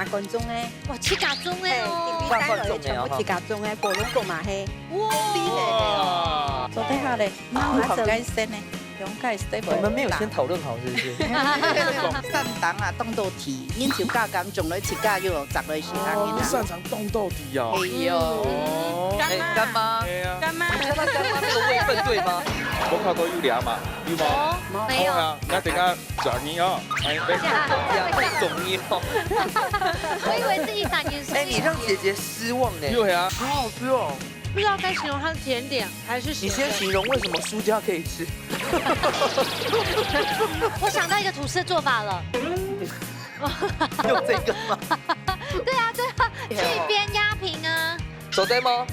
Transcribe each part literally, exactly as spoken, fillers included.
觀眾个。哇，自家種个哦。嘿，第一單位全部自家種个，火龍果嘛係。哇，厲害哦！做得好咧，貓還該生呢，用該生。我們沒有先討論好，是不是？上當啊，當到底，恁就加減種落自家又摘落去，恁樣啊。哦，你擅長種到底哦。哎喲。哦，哎，乾媽，哎呀。乾媽。你看到乾媽那個位分對嗎？我看到有兩碼，有嗎？哦，沒有。好啊，那等一下 轉你哦，哎，被中意哦。我以為是一閃一閃。哎，你讓姐姐失望呢。對啊，好好吃哦。不知道該形容它是甜點還是鹹的。你先形容為什麼書架可以吃。我想到一個吐司的做法了。用這個嗎？對啊，對啊，去邊壓平啊。做得嗎？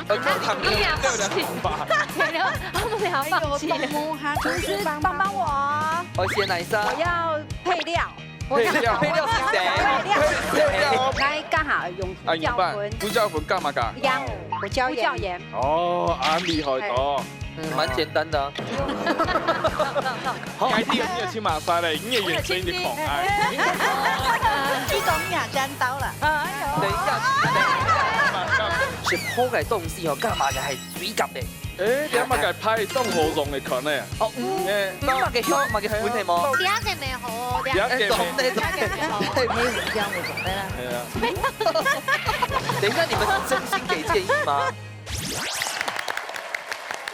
要看糖尿病的方法。沒有，他們倆放棄。哎呦，動物哈，廚師幫幫我。我先來一下。我要配料。配料，配料是誰？配料。配料。來，剛好用啊，胡椒粉。胡椒粉幹嘛㗎？胡椒鹽。胡椒鹽。哦，恁厲害哦。嗯，蠻簡單的啊。好。該你有，你有去馬賽咧，你的眼神一直看哎。你講你也沾到了。等一下，等一下。食好个東西哦，幹嘛个還水感的？哎，你幹嘛个拍當好用的看呢？哦，嗯，哎，嗯，嘛个香，嘛个粉的嗎？第二個沒好哦，第二個沒。哎，懂的，懂的。第二個沒好。哎，沒有這樣，我懂的啦。哎呀。等一下，你們是真心給建議嗎？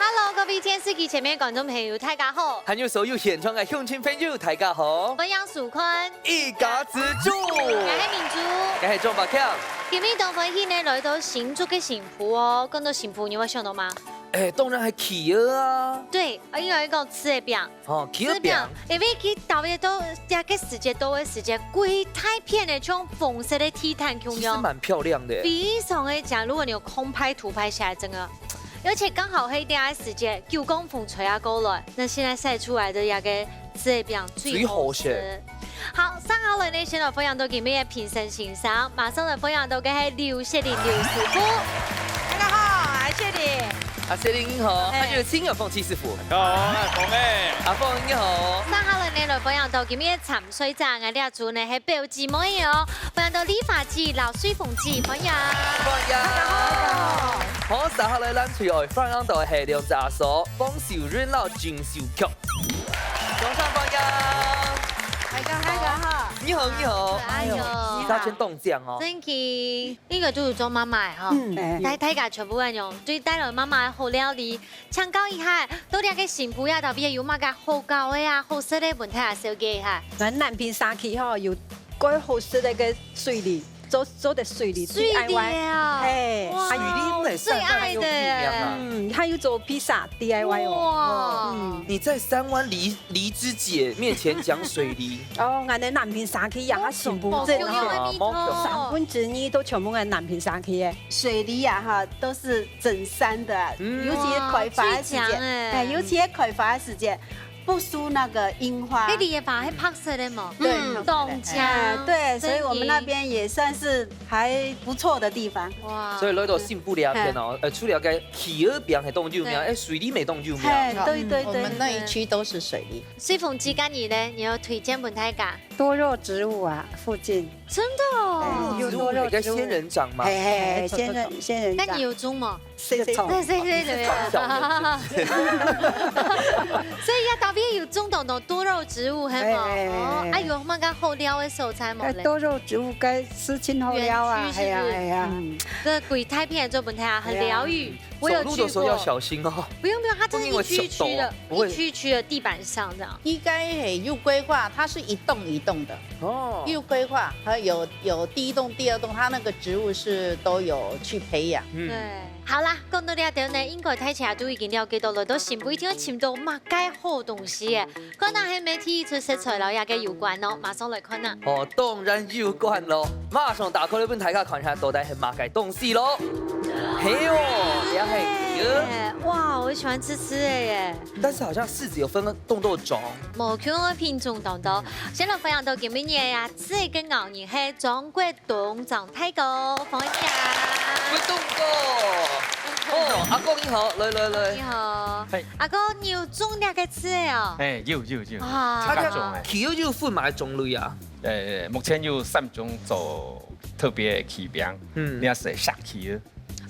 Hello，各位電視機前面的觀眾朋友，大家好。還有所有現場的鄉親朋友，大家好。歡迎收看《一家之煮》。𠊎係明珠。𠊎係鍾百強。今日當歡喜呢，來到新竹个新埔哦。講到新埔，你有想到嗎？哎，當然係企鵝啊。對，因為一個吃个餅。 哦，企鵝餅。吃餅，因為佢特別到這個時節，到个時節，歸大片个像紅色个地毯共樣。其實蠻漂亮的。非常的靚，如果你有空拍、土拍下來，整個，而且剛好係這個時節，九降風吹啊過來，那現在曬出來的這個吃个餅最好食。最好食。 好，接下來呢，先來歡迎到今日个評審先生，馬上來歡迎到个係劉雪玲劉師傅。大家好，𠊎係雪玲。啊，雪玲你好，嘿。還有親友鳳七師傅。大家好，𠊎係鳳妹。阿鳳你好。接下來呢，來歡迎到今日个參賽者，𠊎這組呢係表姊妹哦，歡迎到麗華姊、老水鳳姊，歡迎。歡迎。大家好。好，接下來咱最後歡迎到个係兩隻阿嫂，方秀仁摎金秀菊。 掌聲歡迎。大家好。大家好。你好，你好。哎喲，哎喲。你好。大家當靚哦。Thank you。應該都有做媽媽个哈。嗯。哎。大，大家全部恁樣，對帶來媽媽个好料理。請教一下，到底个新埔啊，特別有麼个好搞个啊，好食个，分大家紹介一下。咱南平社區吼，有蓋好食个个水梨。 做，做得水梨水梨D I Y。啊。嘿。哇，水梨乜係三灣有名啊。最愛的。嗯，還有做披薩D I Y哦。哇。嗯。你在三灣梨，梨之姐面前講水梨。哦，𠊎等南平社區啊，哦，全部真哦。哦，三分之二都全部係南平社區个。水梨啊，哈，都是整山的啊，嗯。尤其是開花个時節，哇，最強欸。哎，尤其是開花个時節， 不輸那個櫻花。該梨仔花係白色个嘛，對，嗯，白色个。當靚，哎，對，所以我們那邊也算是還不錯的地方。哇。所以來到新埔這片哦，呃，除了該企鵝餅係當有名，對。哎，水梨乜當有名。哎，對，對，對，我們那一區都是水梨。水鳳姊，該你呢？你有推薦分大家？多肉植物啊，附近。真的哦。哎，有多肉植物。植物有個仙人掌嘛。嘿，嘿，嘿，仙人，仙人掌。該你有種嗎？ 食草。對，對，對，對。所以啊，特別有種到多肉植物，係無？哎，哎，哎，哦，哎。啊，有麼个好料个所在無咧？哎，多肉植物該係盡好料啊，園區是不是？哎呀，哎呀。嗯。這歸大片做分大家很療癒，對啊。我有去過。走路的時候要小心哦。不用，不用，它真的一區一區的，不然會滑倒。不會。一區一區的地板上這樣。應該，嘿，有規劃，它是一棟一棟的。哦。有規劃，還有，有第一棟、第二棟，它那個植物是都有去培養。嗯。對。 好啦，講到這兜呢，應該大家都已經了解到，來到新埔一定愛尋到麼个好東西个。看下係無第一出食材摎這个有關哦，馬上來看啊。哦，當然有關咯，馬上打開來分大家看一下到底係麼个東西咯。係哦，這係企鵝。耶，哇，我喜歡吃吃的耶。但是好像柿子有分當多種。無共个品種當多，先來分享到今晡日啊，這个咬人係中國 東張大哥，歡迎啊！我東哥。哦，阿哥你好，來來來。你好。嘿。阿哥，你有種這個柿仔哦？哎，有有有，啊。自家種个。佢有有分麼个種類啊？呃，目前有三種做特別个柿餅，嗯。這係石柿仔。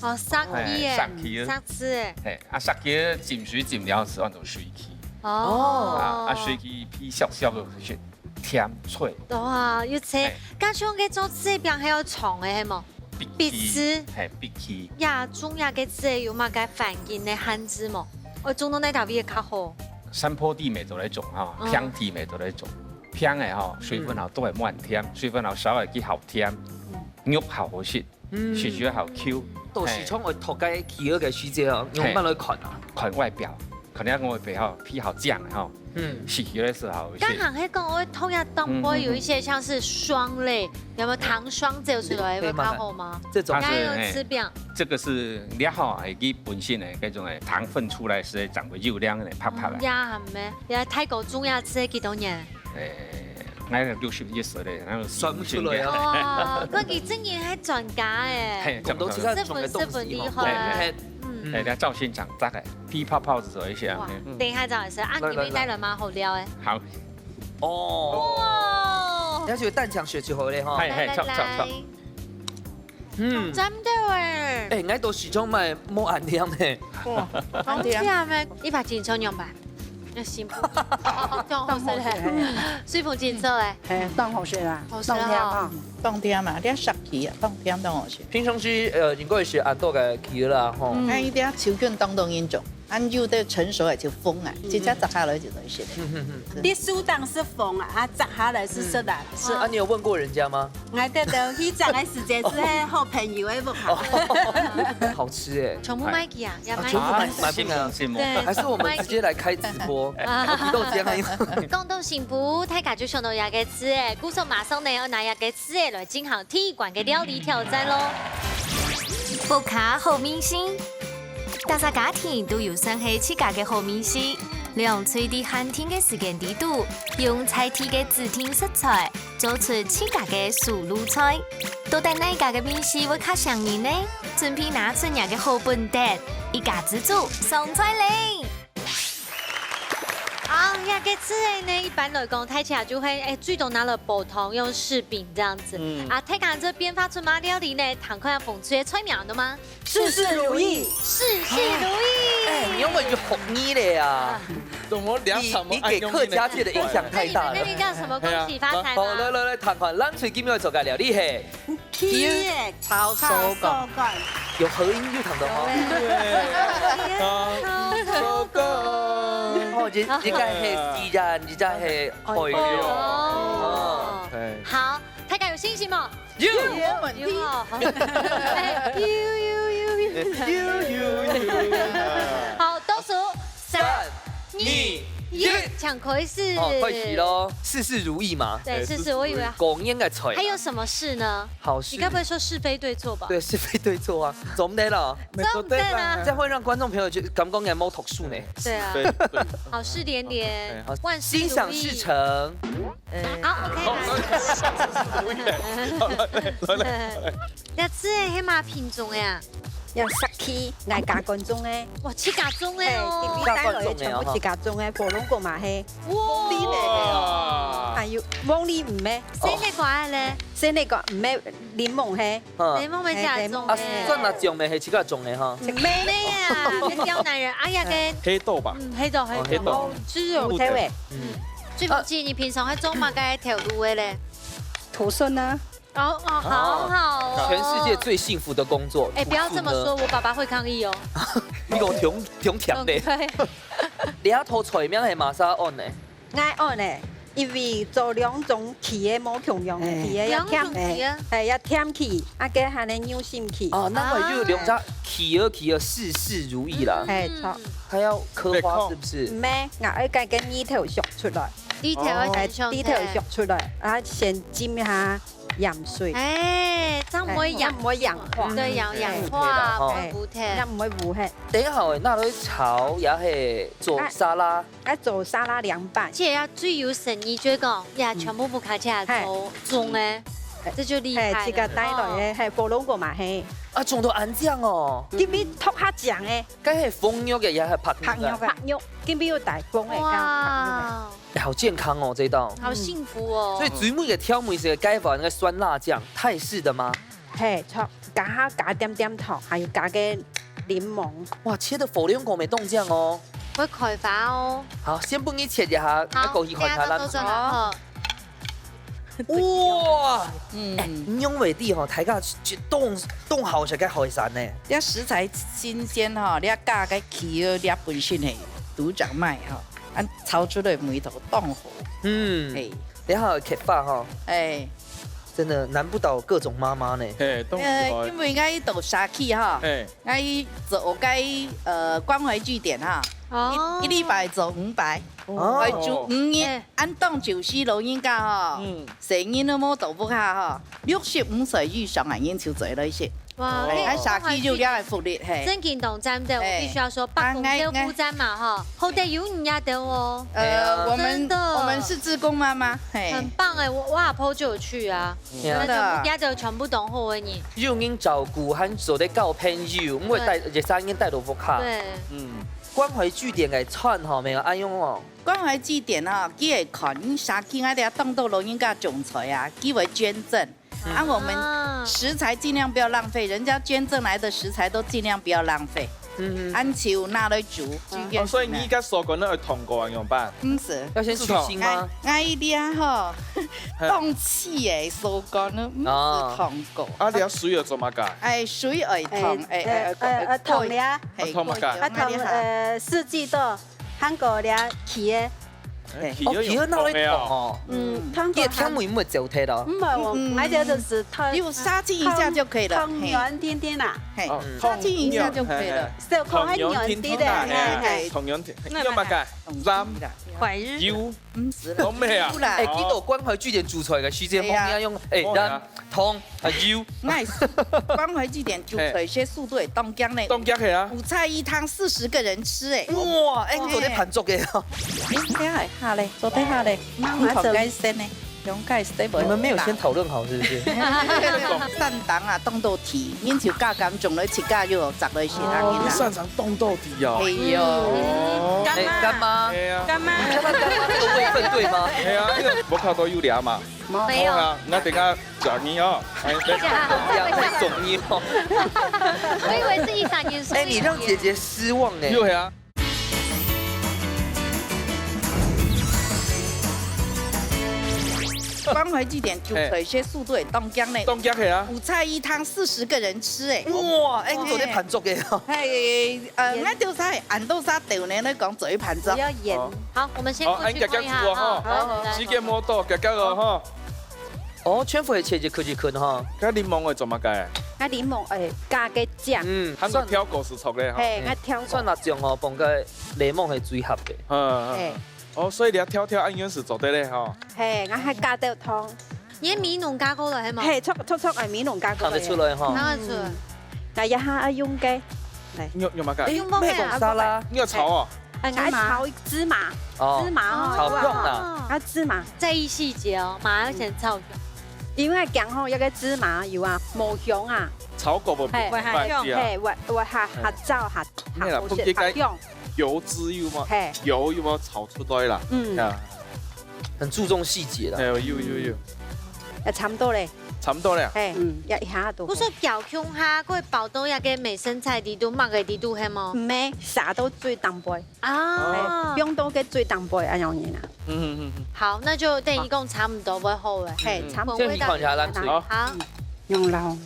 哦，石柿仔，哎，石柿仔。石柿仔。嘿，啊，石柿仔浸水浸了係安到水柿。哦。啊，啊，水柿皮削削个，係甜脆。哇，有脆。嘿。加上該做柿餅還有長个，係無？ 必須。必須。嘿，必須。呀，種這個柿仔有麼个環境个限制無？愛種到哪搭位較好？山坡地乜做得種哈，嗯。平地乜做得種。平个哈，水分好多會無恁甜，水分好少个佢好甜，嗯。肉好好食，嗯。食起來好Q。到時嘿。常會擇該柿仔个時節哦，用嘿。麼个來看啊？看外表，看佢外表哈，皮好靚个哈，嗯。食起來係好食。剛剛還講會擇這當中有一些像是霜類， 有沒有糖霜走出來，有沒有看好嗎？這種。它是，該用柿餅。哎，這個是料哈，哎，佢本身呢，該種哎，糖分出來係長得幼亮个，白白个。嗯，也還沒，也太過重要，吃了幾多年？哎，那個六十一歲了，那個算不出來啊。哇，佢真个係專家哎。嘿，講到這個種的東西吼，十分，十分厲害。嘿，嘿。嗯。哎，那照現場大概噼啪啪子做一下。哇，嗯。等一下找一下，啊，來，來，你們帶了嗎？好料哎。好。 哦。哇。而且有蛋黃色就好咧吼。嘿，嘿，來，來，著，著，著。來。嗯。真的欸。哎，𠊎到時常買無恁甜呢。哇，當甜。當甜欸，一百斤重兩百，那幸福。當好食咧，當好食。水分真多欸。嘿，當好食啦，好食啊。當甜啊。當甜嘛，你食柿啊，當甜當好食。平常時，呃，應該係恁多个柿啦，吼。嗯。哎，一定要手緊當當緊種。 恁幼个成熟个就封啊，嗯。直接摘下來就能食了。嗯，嗯，嗯。你手當係封啊，啊，摘下來係食啊。嗯。是，啊，你有問過人家嗎？𠊎兜兜去摘个時節係好朋友个屋下。哦。好吃欸。全部買去啊，也買去。啊，全部買，買不了。啊，幸福，幸福。對，還是我們直接來開直播，買去。啊。我比較這樣。講到幸福，大家就想到這個字欸，故所馬上呢，要拿這個字欸來進行第一關个料理挑戰咯。屋下好味緒。 逐隻家庭都有算係自家个好味緒，兩隊在限定个時間裡肚，用在地个指定食材，做出自家个手路菜。到底哪家个味緒會較餳人呢？準備拿出若个好本事，一家之煮上菜咧！好，這個字欸呢，一般來講，大家就會，哎，最多拿來煲湯，用柿餅這樣子。嗯。啊，大家這變化出麼个料理呢？聽看下紅隊个菜名了嗎？ 事事如意。事事如意。哎，你有沒有學你的啊？怎麼兩場都愛用你的？你，你給客家界的影響太大了。那你們那個叫什麼？恭喜發財嗎？好，來，來，來，看看，咱最近要做个料理嘿。柿仔炒炒手工。手工。有合音就聽到嗎？有欸。對，炒手工。哦，這，這個係自然，這個係海洋。哦。哦。哎。好，大家有信心嗎？ 有。有問題。有哦。有，有，有，有。有，有，有。好，倒數，三、三、二、二、一。一，請開始。哦，開始咯。事事如意嘛。對，對，事事，我以為。事事如意。講應該錯啦。還有什麼事呢？好事。你該不會說是非對錯吧？對，是非對錯啊，做毋得了。做毋得啦。這樣會讓觀眾朋友覺得感覺𠊎無讀書呢。對啊。對，對。好事連連，哎，好，萬事如意。心想事成。 好，OK，好，來。好，來，來，來，來。這係麼个品種个啊？這係柿，𠊎家官種个。哇，自家種个哦。嘿，這邊帶來个全部自家種个，火龍果嘛係。哇。鳳梨乜係哦。還有鳳梨毋係。西瓜个咧？西瓜毋係，檸檬係。 嗯。檸檬乜自家種个。嘿，檸檬。啊，酸辣醬乜係自家種个哈？毋係啊，毋係刁難人。哎呀，該黑豆吧？嗯，黑豆，黑豆。哦，黑豆。哦，係哦。有體會。嗯。水鳳姐，你平常會做麼个頭路个咧？土筍啊。哦，哦，好好哦。全世界最幸福的工作，哎，不要這麼說，土筍呢？我爸爸會抗議哦。你講挺，挺強的。對。你這道菜名係麼儕安呢？ 𠊎安呢，因為做兩種柿仔無共樣个，哎。柿仔也甜，兩種柿仔。哎，也甜柿，啊，該還有牛心柿。哦，難怪有兩隻柿仔，柿仔，事事如意啦。哎，著。還要刻花是不是？毋係，𠊎愛該个蒂頭削出來。蒂頭愛先削，哎，蒂頭削出來，啊，先浸一下鹽水。哎，這樣毋會氧，哎，這樣毋會氧化。對，氧，氧化，哎，不會烏黑。這樣毋會烏黑。等一下，拿來炒也係做沙拉。 愛做沙拉涼拌。這也最有誠意，就係講，呀，全部屋下自家做，種个。哎，這就厲害了。係，自家帶來个，哦。係，火龍果嘛係。啊，種到恁靚哦。今晡日托下獎个。該係紅肉个也係白肉个？白肉个。白肉，今晡日有帶紅个，哇。白肉个。哎，好健康哦，這一道。好幸福哦。所以最尾个調味係該款个酸辣醬，泰式的嗎？係，錯，加下加點點糖，還有加个檸檬。哇，切的火龍果乜當靚哦。會開花哦。好，先分你切一下，好，愛過去看下咱。等下再做轉來。好。 哇！嗯。哎，你用為例吼，大家就當，當好食个海產呢。這食材新鮮吼，這加个起个這本身係都長賣吼，恁炒出來味道當好。嗯。係。等下有客話吼。哎。真的難不倒各種媽媽呢。嘿，當厲害。呃，因為𠊎到社區吼，嘿。𠊎做該，呃，關懷據點哈，哦。一，一禮拜做五擺。 哦。愛煮五日，哎。恁當就是老人家吼，嗯。細人都無到屋下吼，六十五歲以上个人就做得食。哇，哎，該社區就有這个福利，嘿。真經當讚的，我必須要說，哎。北港照顧站嘛，吼，好得有你這兜哦。哎。呃，我們，真的。我們是志工媽媽，嘿。很棒哎，我，我阿婆就有去啊，嗯。真的。那就這兜全部當好个人。有人照顧，還做得交朋友，毋會帶，對。一儕人帶到屋下。對。嗯。關懷據點个餐吼，無愛用哦。 關懷據點吼，佢會看，社區該兜當多老人家種菜啊，佢會捐贈。嗯。啊，我們食材盡量不要浪費，人家捐贈來的食材都盡量不要浪費。嗯哼。恁就拿來煮，就哦，所以你這下所講个愛燙過啊，仰般？毋係。要先去腥嗎？哎，哎，這吼，嘿。凍起个所講个，毋係燙過。哦。啊，這水愛做麼个？哎，水愛燙，哎，哎，哎，哎，哎，哎，燙了。嘿，哦，燙麼个？過油，啊，燙，哎，這下。呃，四季豆。 還過這茄仔。哎，茄仔哦，茄仔拿來燙哦。嗯，燙過。你个甜味毋會走忒哦。毋會，我，嗯，嗯。𠊎這就是燙，你有殺青一下就可以了，燙，燙軟甜甜啦。嘿，哦，嗯。殺青一下就可以了。嘿，嘿。手口還軟甜的，燙軟甜甜啦，嘿，嘿，嘿。燙軟甜，那用麼个？鹽。快日。油。嗯，是了。都沒有啊。有啦。哎，幾多關懷據點煮出來个時間，哎呀。你要用，哎，哦呀。然後 糖，啊，油。Nice。關懷據點煮菜，嘿。這速度會當強呢。當強个啊。五菜一湯，四十個人吃哎。哇，哎，你做得盤足个啊。哎，這下咧，做得下咧，那我要走。你看該先呢，用該先無。你們沒有先討論好，是不是？散檔啊，當到底，恁就加減種來自家又摘來食啊，哦。你看。散檔當到底哦。哎喲。哦。哎，乾媽。哎呀。乾媽。你叫他乾媽這個輩分對嗎？哎呀，這個我看到有倆嘛。 沒有。好啦，那等下講你哦。哎，等下，等下送你哦。我以為是一閃念送你。哎，你讓姐姐失望哎。對啊。關懷據點煮菜，這速度會當強呢。當強个啊。五菜一湯，四十個人吃哎。哇，哎，你做得盤足个哦。嘿，呃，對。𠊎兜儕，恁多儕豆呢，來講做一盤子哦。不要鹽。哦。好，我們先過去看一下哦，哦，哎，你遽遽煮哦，哈。好，來，來。時間無多，遽遽哦，哈。 哦，全部係切一塊一塊哈。該檸檬愛做麼个？該檸檬愛加个醬。嗯，還有調過係著个哈。嘿，嗯。該調過。酸辣醬哦，放个檸檬係最合个。嗯，嗯。嘿。哦，所以你愛調調恁樣係做得个哈。嘿，𠊎還加兜糖。你个米濃加過了係無？嘿，著，著，著，哎，米濃加過了。看得出來哈。看得出來。嗯。該這下愛用个，來。用，用麼个？哎，用放个啊，咩講沙拉？你愛炒哦？ 哎，𠊎愛炒芝麻。芝麻。哦。芝麻哦，炒肉啦。啊，芝麻。在意細節哦，麻煩先炒肉。因為講吼，這個芝麻油啊，無香啊。炒過無，嘿。無辦法啊。嘿，會，會下，下燥，下，沒啦，下好食，不應該下香。油脂有無？嘿。油有無炒出來啦？嗯。啊。很注重細節啦。哎，有，有，有。哎，差不多咧。差不多咧。嘿，嗯。也一下都。毋係攪香下，佢會包到這個美生菜裡肚、麼个裡肚，係無？毋係，撒到最頂背。 啊。哎，放到个最頂背恁樣啦。嗯，嗯，嗯，嗯。好，那就等於講差不多會好了。嘿，嗯，差不多。這樣你看起來咱最好。好。嗯，用了。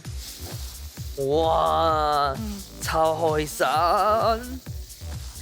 哇，嗯。炒海參。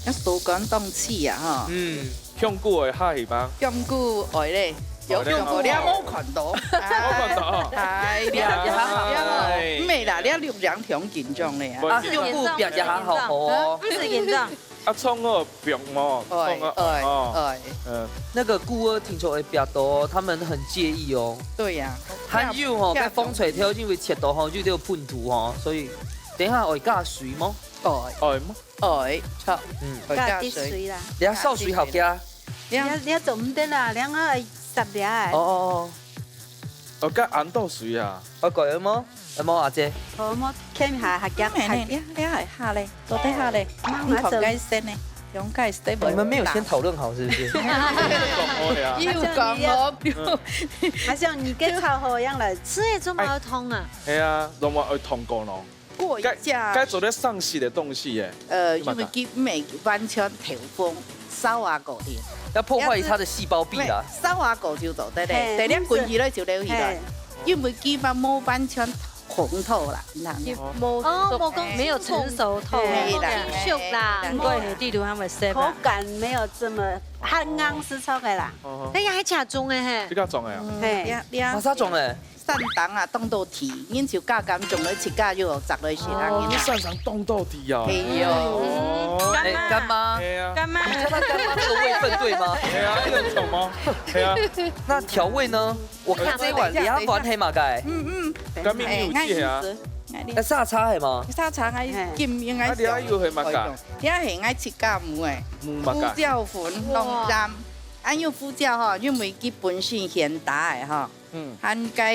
要手感當細啊，哈。嗯，香菇愛下去吧？香菇愛咧，有香菇，愛咧。你還無看到。無看到。哎，你還好。哎。毋係啦，你六兩條緊張咧啊。啊，香菇煏一下好好哦。毋使緊張。 啊，蔥哦，放哦，愛，蔥啊，愛，哦。愛。嗯。那個菇仔聽說會煏到哦，他們很介意哦。對呀。還有哦，該紅菜頭因為切到吼，有點有噴塗哦，所以等一下愛加水嗎？愛。愛嗎？愛，好。嗯。愛加水。加滴水啦。等下燒水好加。你要，你要做毋得啦，兩個愛煠了。哦，哦，哦。哦，該恁多水啊！哦，改了嗎？有無，阿姐？好，我們看一下客家客。你你你還下嘞，做得下嘞，你看該先呢，用該先。你們沒有先討論好是不是？講好呀。又講哦。還像你个炒好樣來，吃也做麼个痛啊？哎呀，怎麼會痛過呢？過一下。該做得上洗的東西耶。呃，因為佢沒完全透風，燒啊過去。要破壞它的細胞壁啦。燒啊過去就做得嘞，嘿，等下滾起來就流起來。嘿。因為佢嘛無完全紅透啦，你看。哦，無講沒有成熟透，嘿啦，無成熟啦。難怪你地圖上面寫吧。口感沒有這麼，較硬係錯个啦。哦，哎呀，還假種的嘿。比較重的啊。嘿。馬上種嘞。 散糖啊，當做甜，因就加減種來自家又摘來食啊。哦，你散糖當做甜啊。係喲。哦。哎，乾媽。係啊。乾媽。你叫她乾媽這個位分對嗎？係啊，你有懂嗎？係啊。那調味呢？我看這一碗兩碗係麼个？嗯嗯。乾麵有機會啊。哎，沙茶係嗎？沙茶愛金應該。啊，你還有係麼个？你還係愛自家母誒。母麼个？胡椒粉弄鹽，啊，用胡椒吼，因為佢本身鹹淡誒吼。 嗯。還該，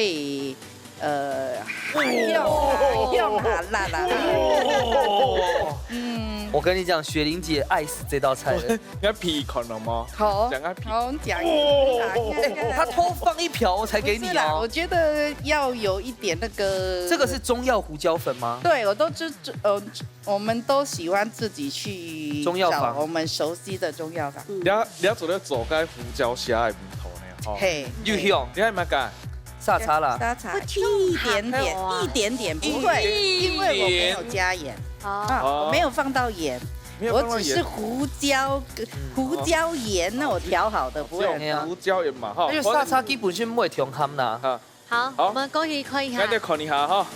呃，香啊，香啊，辣啊。哦。嗯。我跟你講，雪玲姐愛死這道菜了。你要皮看了嗎？好，講啊皮。好，我們講一下。哦。哎，她偷放一瓢才給你哦。不是啦，我覺得要有一點那個。這個是中藥胡椒粉嗎？對，我都就，就，呃，我們都喜歡自己去中藥房。找我們熟悉的中藥房。嗯。你要，你要做得做該胡椒蝦的味道呢，吼。嘿。又香。你還有麼个？沙茶啦。沙茶，一點點，一點點，不會，因為我沒有加鹽。哦。啊，我沒有放到鹽，沒有放到鹽。我只是胡椒，嗯。胡椒鹽，那我調好的，不會很多。胡椒鹽嘛，哈。因為沙茶基本上毋會傷鹹啦。哈。好，好。我們過去看一下。大家看一下哈。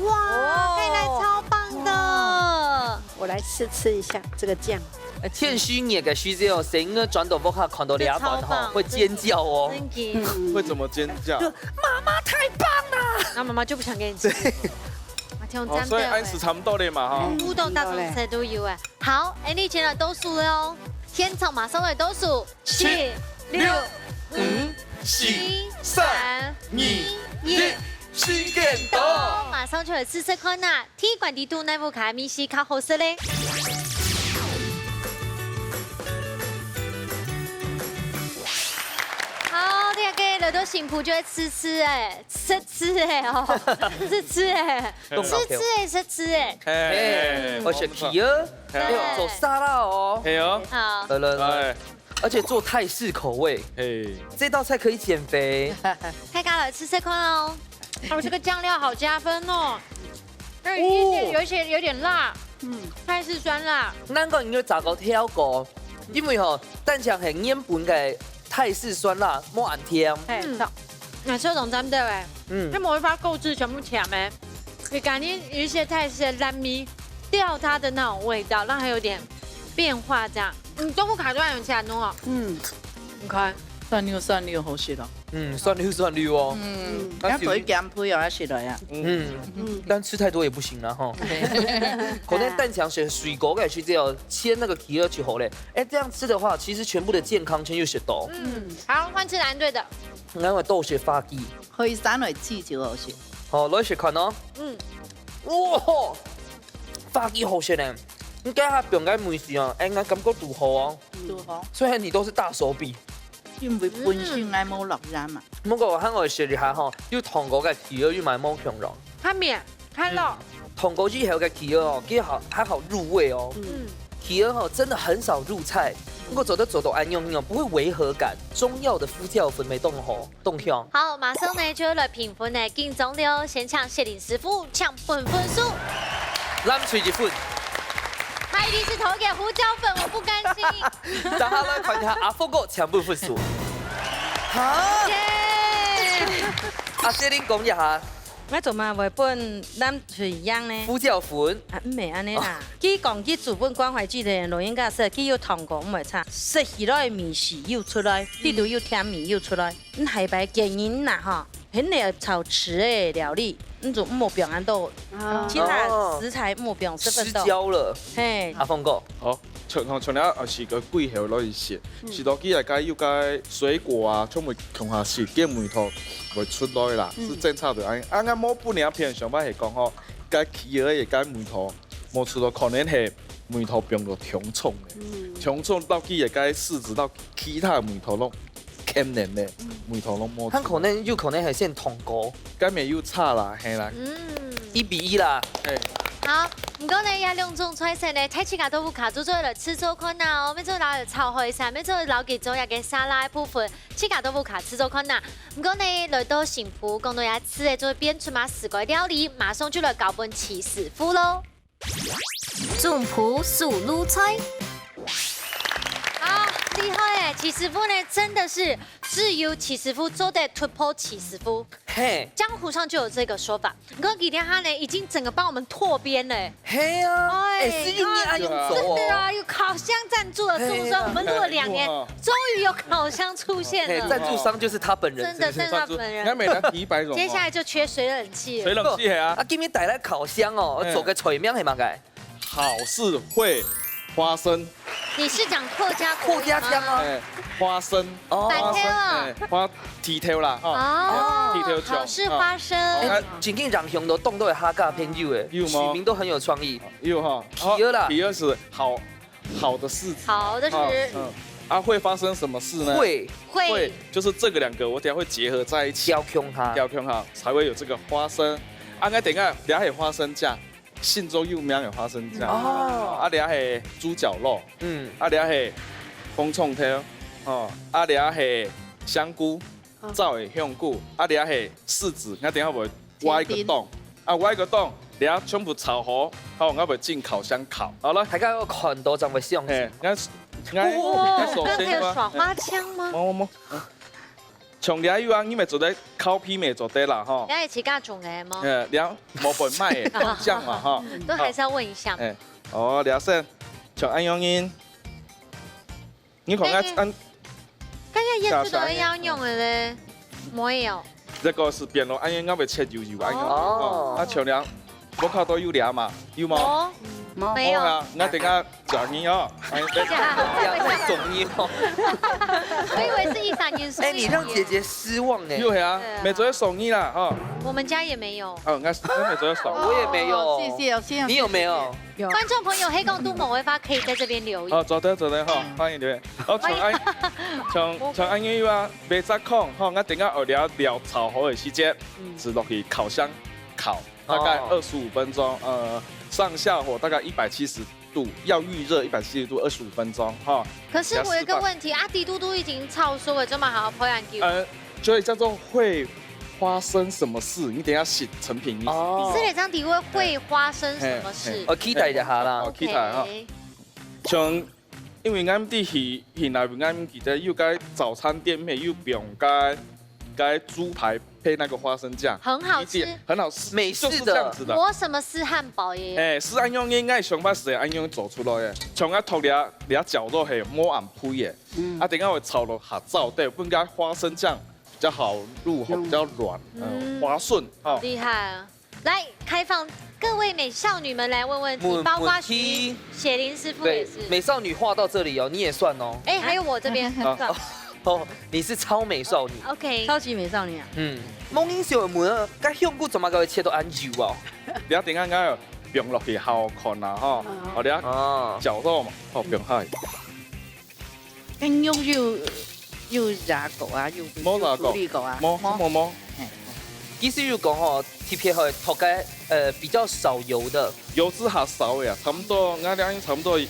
哇，哦。看起來超棒的。我來試吃一下這個醬。哎，天時熱个時節哦，細人仔轉到屋下看到這一盤吼，這超棒，會尖叫哦。真的。嗯。會怎麼尖叫？就，媽媽太棒了。然後媽媽就不想給你吃。對。啊，這種哦，所以恁樣差不多了嘛，哈。嗯，烏冬大眾菜都有哎。好，Andy姐來倒數了哦，現場馬上來倒數，七、七、六、六、五、五、四、四、三、三、二、二、一。一。 時間到。馬上就來試試看啊，第一關裡肚哪屋下个味緒較好食咧。好，這個來到新埔就會試吃欸，試吃欸哦，試吃欸，試吃欸，試吃欸。嘿，我是Kia，對。哎喲，做沙拉哦。嘿哦。好。來來來。哎。 而且做泰式口味，嘿。這道菜可以減肥。大家來試試看哦。哦，這個醬料好加分哦。有一些，哦。有一些有點辣，嗯，泰式酸辣。難怪你有找個挑過，因為吼，單淨係原本个泰式酸辣，無恁甜。嘿，嗯。著。那這種真的欸，嗯。佢無法構置全部甜欸。 佢感覺有一些泰式的辣味，吊它的那種味道，讓它有點變化這樣。嗯，豆腐卡突然有起來弄哦。嗯。你看。酸溜酸溜好食咯。嗯，酸溜酸溜哦。嗯，但是有一，要做一減肥哦，要食落啊。嗯，嗯。但吃太多也不行了哈。對。可能單淨係水果个時節哦，切那個皮兒就好了。哎，這樣吃的話，其實全部的健康全有食到。嗯，好，換吃藍隊的。然後多些發力。 可以上來試就好食。好，來試看哦。嗯。哇，發力好食呢！你這下放个味緒哦，哎，𠊎感覺堵好哦。堵好。雖然你都是大手筆。因為本身𠊎無落鹽嘛。毋過𠊎還愛試一下吼，有糖果个皮兒又蠻無共樣。較綿，較老。嗯。糖果以後个皮兒哦，佢好，還好入味哦。嗯。皮兒吼，真的很少入菜，不過做得做到恁樣哦，不會違和感。中藥的胡椒粉沒動吼。 動向。好，馬上呢就要來評分呢，緊張了哦，先請雪玲師傅請分分數。藍隊一分。他一定是投給胡椒粉，我不甘心。等下來看一下阿峰哥請分分數。好。耶！阿雪玲講一下。𠊎做麼會分藍隊贏呢？胡椒粉。啊，毋係恁樣啦。哦。佢講佢煮分關懷祭的老人家食，佢有糖果，毋會差。食起來味緒又出來，裡肚有甜味又出來。 嗯，下擺建議你啦吼，肯定愛炒豉个料理，你就莫放恁多，哦。其他食材莫放十分多。失焦了。嘿。阿峰哥。好。像，像，像了，啊，係个季節落去食，食落去个該有个水果啊，全部共下食，个味道會出來啦，係正常个。啊，啊，無分你啊，別人想法係講吼，該企鵝个該味道，無出來，可能係味道變到重重个，重重到佢个該柿子到其他味道攏牽連个，味道攏無出來。佢可能有可能係先通過，該沒有差啦，係啦。嗯。一比一啦。係。好，毋過呢，這兩種菜色呢，大自家都有卡做做來試做看啊哦，乜做摎炒海參，乜做摎佢做一個沙拉个部分，自家都有卡試做看啊。毋過呢，來到新埔，講到這次个做變出嘛四個料理，馬上就來交分徐師傅咯。總舖手路菜。啊，厲害欸！徐師傅呢，真的是只有徐師傅做得突破徐師傅。嘿。江湖上就有這個說法。你看，今天他呢，已經整個幫我們拓邊了欸。嘿啊，哎，哎，是因為恁樣做哦。真的啊，有烤箱贊助的，嘿啊。我們錄了兩年，哎，哇。終於有烤箱出現了。嘿，贊助商就是他本人，真的，是不是？是他本人。應該每人提一百種哦。接下來就缺水冷氣了。水冷氣，嘿啊。啊，今日帶來烤箱哦，哎。做个菜名係麼个？ 好事會發生。你是講客家國語嗎？客家腔啊。哎，花生。哦。白天啊。哎，花，剃頭啦，哈。哦，剃頭酒，好事發生。啊。哎，真經讓香都當多个客家朋友哎，有嗎？取名都很有創意。有哈。企鵝啦。哦，企鵝係好，好的事情。好的事。啊，嗯。啊，會發生什麼事呢？會。會。會，就是這個兩個，我等下會結合在一起。調控它。調控它，才會有這個花生。啊，𠊎等下，等下還有花生醬。 新竹有名个花生醬。哦。啊，這係豬絞肉。嗯。啊，這係紅蔥頭。哦，啊，這係香菇，哦。燥个香菇。啊，這係柿子，𠊎等下會挖一個洞。啊，挖一個洞，這全部炒好，好，𠊎會進烤箱烤。好了。大家有看到正會相信。嘿，𠊎，𠊎，哇，𠊎首先啊，剛才有耍花槍嗎？無，無，無。 像這樣啊，你乜做得，copy乜做得啦，吼。這係自家種个無？呃，這無分賣个，講嘛，吼。都還是要問一下嘛。哎，哦，這先，像恁樣人，你看，哎，恁，恁，該也驗出來要用个咧，無有。這個係變咯，恁樣，𠊎會切幼幼，恁樣。哦。哦，啊，像這樣，屋下都有這嘛，有無？哦，沒有。無啊，𠊎等下 講你哦，哎，對。這樣，這樣會送你哦。我以為是一閃念送你。哎，你讓姐姐失望呢。有啊，對啊。沒做得送你啦，哈。我們家也沒有。哦，那是，那沒做得送。我也沒有。哦，謝謝哦，謝謝。你有沒有？有。觀眾朋友，係講都無个話，可以在這邊留言。哦，做得，做得，哈，歡迎留言。哦，像恁，像，像恁樣啊，買隻空，哈，𠊎等下愛了，了炒好个時節，嗯。係落去烤箱烤。 大概哦。二十五分鐘，呃，上下火大概一百七十度，要預熱一百七十度，二十五分鐘，哈。可是我有一個問題，啊，底肚都已經炒熟了，怎麼還要配恁久？呃，所以叫做會發生什麼事，你等一下洗成品，你洗哦。係咧，這樣底會，會發生什麼事？嘿，嘿。哦，期待一下啦。哦，期待哈。OK。像 因為𠊎等去，去那邊，𠊎等記得有个早餐店，乜有用該，該豬排配那個花生醬，很好吃。一定很好吃，美式的。就是這樣子的。我什麼是漢堡也有。哎，係恁樣，應該想法係恁樣做出來个。像𠊎頭這，這絞肉係無恁肥个，嗯。啊，等下會炒落下燥，對，分該花生醬比較好入口，比較軟，嗯，嗯。滑順，哦。厲害啊！ 來，開放各位美少女們來問問題，問，包括徐，問題。雪玲師傅也是。對，美少女話到這裡哦，你也算哦。哎，還有我這邊。啊。哦，你是超美少女。OK。超級美少女啊。嗯，無人想問啊，該香菇做麼个會切到恁幼哦？你一定愛愛放落去好看啦，吼。嗯。好，你啊，哦。絞肉嘛，好，放下去。 跟肉有，有炸過啊，有，無炸過，有處理過啊，無，無。無，無。嘿。其實有講吼，特別會剁个，呃，比較少油的。油脂較少个啊，差不多，𠊎這樣差不多有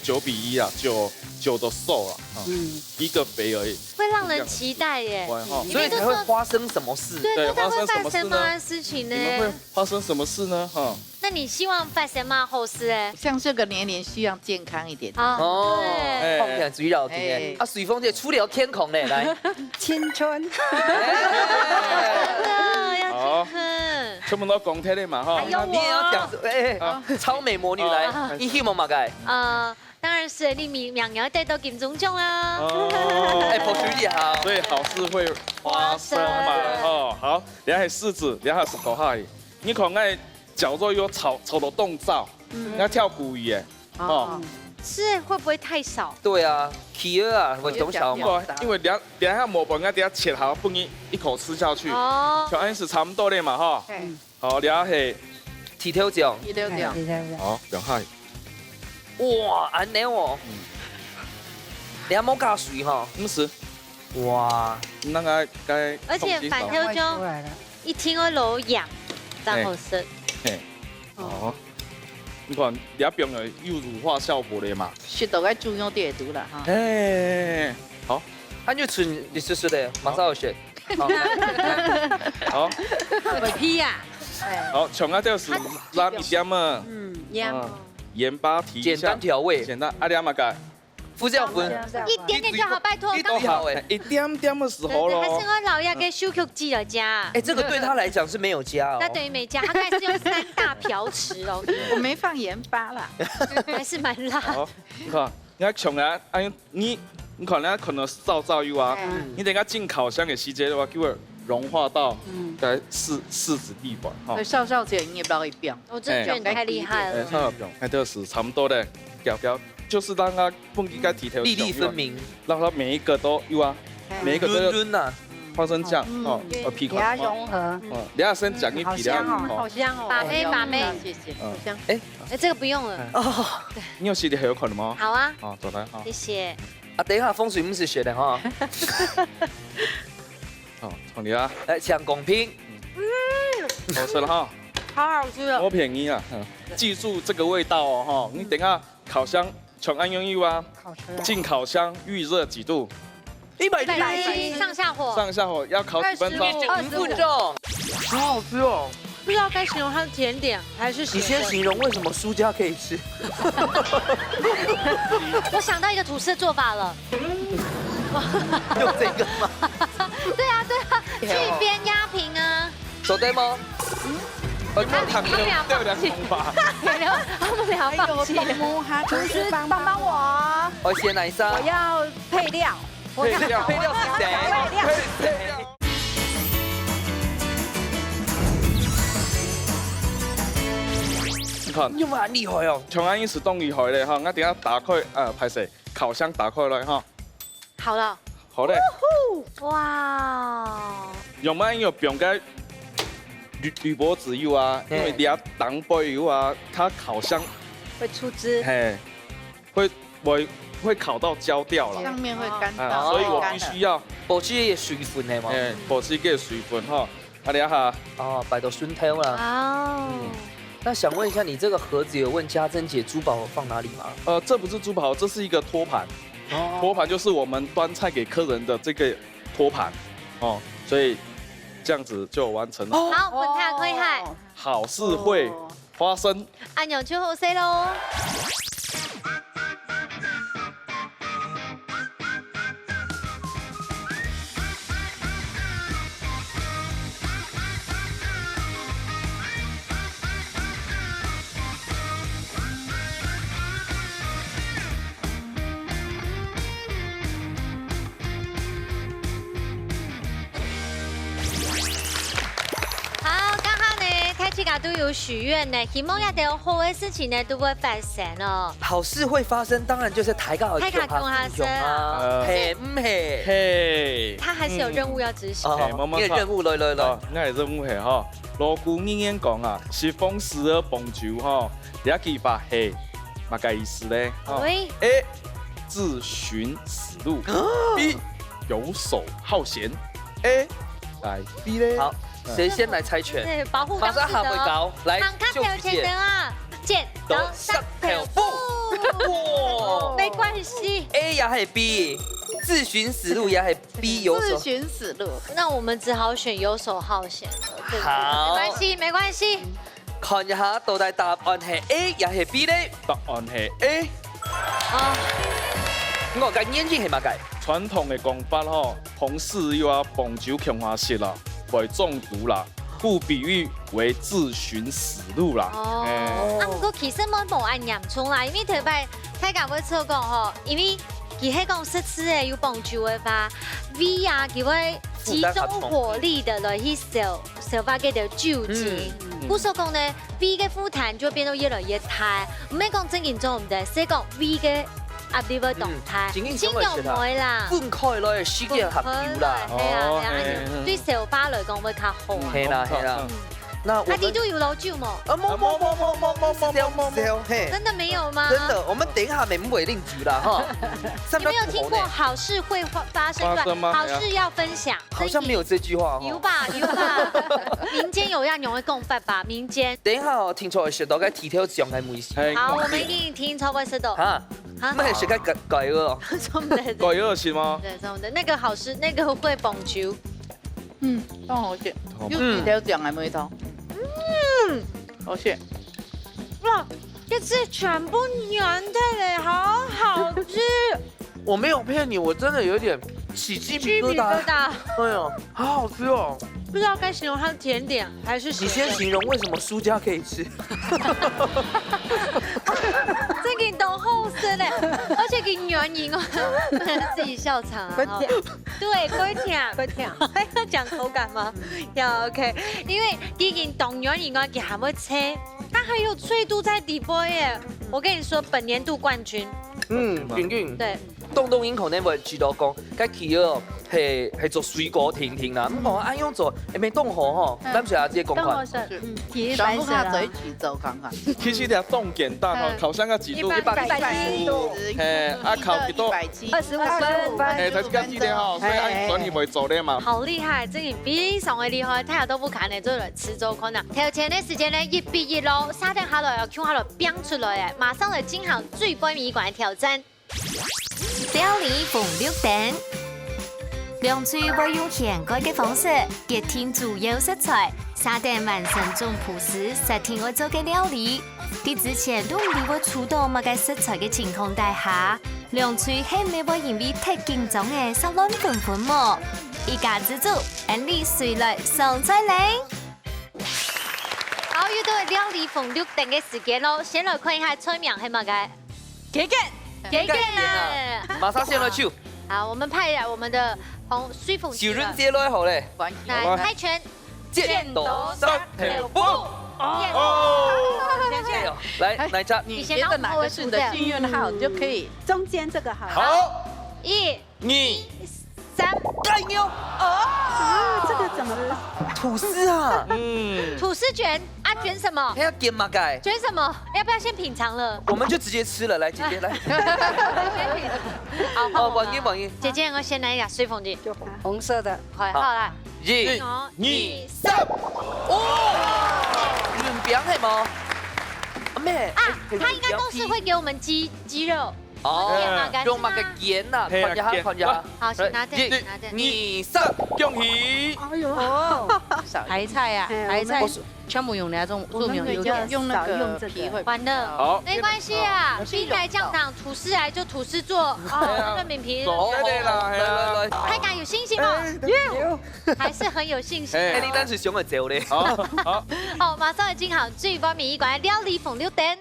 九比一啊，九，九的瘦啊，啊，嗯。一个肥而已。會讓人期待耶。會哈。裡面都說，所以才會發生什麼事。對，對，那它會發生什麼事呢？發生什麼事情呢？你們會發生什麼事呢？哈。 那你希望發生麼个好事欸？像這個年齡需要健康一點。哦，哦，對。哎。看起來水老天欸。哎。啊，水風姐出了天空呢，來。青春。真的，要健康。好。全部都講忒了嘛，哈。還有我。你也要講，哎，哎，啊。超美魔女來，啊。你希望麼个？呃，當然是你明，明年要得到金鐘獎啊。哦。哎，博士你好。所以好事會發生嘛，發生。哦，好，你還係獅子，你還係狗害。你看，哎， 絞肉又炒，炒到當燥，嗯。愛跳古語耶，哦。哦。吃會不會太少？對啊，企鵝啊，會當少嘛。因為，因為等下，等下無飯，𠊎等下切好，分你一口吃下去。哦。像恁樣係差不多个嘛，吼。對。好，這係，豬頭醬。豬頭醬。哎，豬頭醬。好，放下。哇，恁樣哦。嗯。你還無加水吼？毋係。哇。那個該而且番頭醬出來了。一定要落鹽，正好食。嘿。哦。你看，這放了有乳化效果了嘛？食到該豬肉底肚了哈。嘿，好。啊，你就吃，你試試的，馬上好食。好。好。會皮啊。好，像啊，就是濫一點啊。嗯，鹽。嗯，鹽巴提一下。簡單調味。簡單，啊，你嘛个。胡椒粉。一點點就好，拜託，你都好欸。一點點个時候咯。對，對，還係我老爺个手腳子來加。欸，這個對他來講是沒有加哦。那等於沒加，他大概是用三大瓢匙哦。我沒放鹽巴啦。還是蠻辣。好，你看，你看像啊，哎，你，你看，你看到燒燒有啊，嗯。你等下進烤箱个時間个話，就會融化到嗯。在柿，柿子地板哈。所以燒燒就已經包一遍。我真的覺得你太厲害了。哎，燒燒，哎，這個是差不多的，表表，就是讓它分一個提頭，粒粒分明。讓它每一個都有啊，哎。每一個都有。潤潤啊。花生醬，嗯。哦，呃，皮款，給它融合。哦，你要先講一皮料，嗯，好香哦，哦。好香哦。把妹，把妹。謝謝，嗯。好香。哎，哎，這個不用了。哦。你有洗的很有可能嗎？好啊。哦，走來，哦。謝謝。啊，等一下風水毋係選的哈。哦，從你啊。來，搶公平。嗯。好吃了哈。好好吃哦。我便宜啊，嗯，記住這個味道哦，哈，你等一下烤箱，像恁樣有啊，烤出來。進烤箱預熱幾度？一百度。一百度上下火。上下火要烤幾分鐘？二十五。二十五分鐘。好好吃哦。不知道該形容它是甜點還是鹹的。你先形容為什麼舒家可以吃。我想到一個吐司的做法了。用這個嗎？對啊，對啊，去邊壓平啊。做得嗎？嗯。我看他們兩個，對不對？他們倆放棄。他們倆放棄。哎呦，東木哈，廚師幫幫我。我先來一下。我要配料。 配料，配料是誰？配料。你看，你有無恁厲害哦？像恁樣係當厲害咧哈，我等下打開，呃，歹勢，烤箱打開來哈。好了。好咧。哇。用麼个？用該鋁，鋁箔紙有啊，因為你要擋背有啊，它烤箱會出汁。嘿。 會，會，會烤到焦掉了。上面會乾到。啊，所以我必須要保持一個水分的嘛。哎，保持一個水分哈。啊，你看哈。哦，擺到順頭啦。哦。嗯。那想問一下，你這個盒子有問家珍姐珠寶放哪裡嗎？呃，這不是珠寶，這是一個托盤。哦。托盤就是我們端菜給客人的這個托盤。哦，所以這樣子就完成了。哦。好，分佢開下。好事會發生。 恁樣就好勢咯。好，剛剛呢，大自家都有許願呢，希望這兜好个事情呢都會發生哦。好事會發生，當然就是大家有大家共下生啊。係毋係？嘿。他還是有任務要執行。哦，嘿，慢慢看。你的任務來，來，來。哦，𠊎的任務係吼，老古人言講啊，十方時而傍酒吼，這句話係麼个意思呢？哦。喂。A，自尋死路。B，遊手好閒。A，來，B咧。好，誰先來猜拳？對，保護當事者哦。馬上下回搞，來，唐卡有錢人啊，剪刀石頭布。哇。沒關係。A也係B，自尋死路也係B，遊手。自尋死路。那我們只好選遊手好閒了，對不對？好。沒關係，沒關係。 看一下到底答案係A也係B咧？答案係A。啊。我个原因係麼个？傳統个講法吼，同時又要傍酒共下食啦，會中毒啦，故比喻為自尋死路啦。哦。哎。啊，毋過其實無，無恁嚴重啦，因為頭擺大家會錯講吼，因為佢係講食食个有傍酒个話，胃啊，佢會集中火力个來去消，消化該个酒精。嗯。故所講呢，胃个負擔就變到越來越大，毋係講正經做毋得，係講胃个壓力會當大，嗯，正經想愛食啊，盡量毋會啦。分開來，時間合理啦。分開來，係啊，哦，係啊，嘿。對消化來講會較好啊。嗯，係啦，係啦。嗯。那我們啊，你都有老酒無？啊，無，無，無，嘿。真的沒有嗎？真的，我們等一下沒，不會啉酒啦，哈。你沒有聽過好事會發，發生，對吧？發生嗎？好事要分享。 好像沒有這句話哦。有吧，有吧。民間有恁樣个講法吧，民間。等一下哦，聽說食到該豬頭醬个味緒。嘿。好，我們一定聽說過食到。哈？哈？那也是該改，改了哦。做毋得。改了是嗎？對，做毋得。那個好吃，那個會蹦球。嗯，當好食。好。有豬頭醬个味道。嗯。好食。哇，這是全部軟的嘞，好好吃。 我沒有騙你，我真的有一點起雞皮疙瘩。雞皮疙瘩。哎呦，好好吃哦。不知道該形容它是甜點還是鹹的。你先形容為什麼舒家可以吃。這個都好吃嘞，而且給原因哦，不能自己笑場啊。快點。對，快點。快點。還要講口感嗎？要，OK。因為佢已經當軟以外，佢還會脆，它還有脆度在底部耶。我跟你說，本年度冠軍。嗯，肯定。對。 當多人可能會知道講，該企鵝哦，係，係做水果甜甜啦。嗯。毋過恁樣做，會毋會當好吼？嗯。咱先來這講看。當好食，嗯，其實白色啦。全部看嘴去做看看。其實這當簡單吼，嗯。烤箱个幾度？一百，一百七十度。嘿，啊，烤幾多？一百七。二十五分。二十五分。嘿，才是較激烈吼，所以愛專業會做的嘛。好厲害，真的非常的厲害，大家都不敢呢，做來試做看啊。頭前的時間呢，一比一咯，三點下來哦，共下來拼出來誒，馬上來進行最尾一關挑戰。 料理紅綠燈。涼水會用掀蓋个方式，決定主要食材，三點完成總鋪師設定愛做个料理。在之前都毋知會出到麼个食材个情況底下，涼水係毋係會因為忒緊張而殺亂紛紛無？一家之煮，恁樣水來上菜咧！好，又到了料理紅綠燈个時間咯，先來看一下菜名係麼个？ 茄梗。茄梗啊。馬上先來抽。好，我們派我們的紅，水紅姐了。小人姐來好咧。來，泰拳。剪刀石頭布。哦。耶。哦。謝謝。來，哪一隻？你覺得哪個是你的幸運號，你就可以。中間這個好了。好。一、二、三。蓋牛。哦。啊，這個怎麼辦？吐司啊。嗯。吐司捲。 啊，捲什麼？還要點麼个？捲什麼？要不要先品嚐了？我們就直接吃了，來，姐姐，來。先品嚐。好，換我了。哦，換你，換你。姐姐，我先來一個水紅的。紅色的。好，好，來。一、二、三。哦！潤餅係無？阿妹，啊，欸，它應該都是會給我們雞，雞肉。 哦，用麼个捲啊？係啊，捲啊。看一下，看一下。好，先拿這，一、拿這。二、三。恭喜！哎喲，哦，白菜啊，哎，白菜，我們全部用那種素描，我們比較少用這個。用那個皮會比較好。完了，沒關係啊，好。冰白醬湯，吐司來就吐司做，哦，對啊。那個餅皮。做得啦，係啊。來，來，來。大家有信心嗎？哎，有。還是很有信心。哎。哎，你當時想會走咧。好，好。好，馬上來進行最尾一關料理紅綠燈。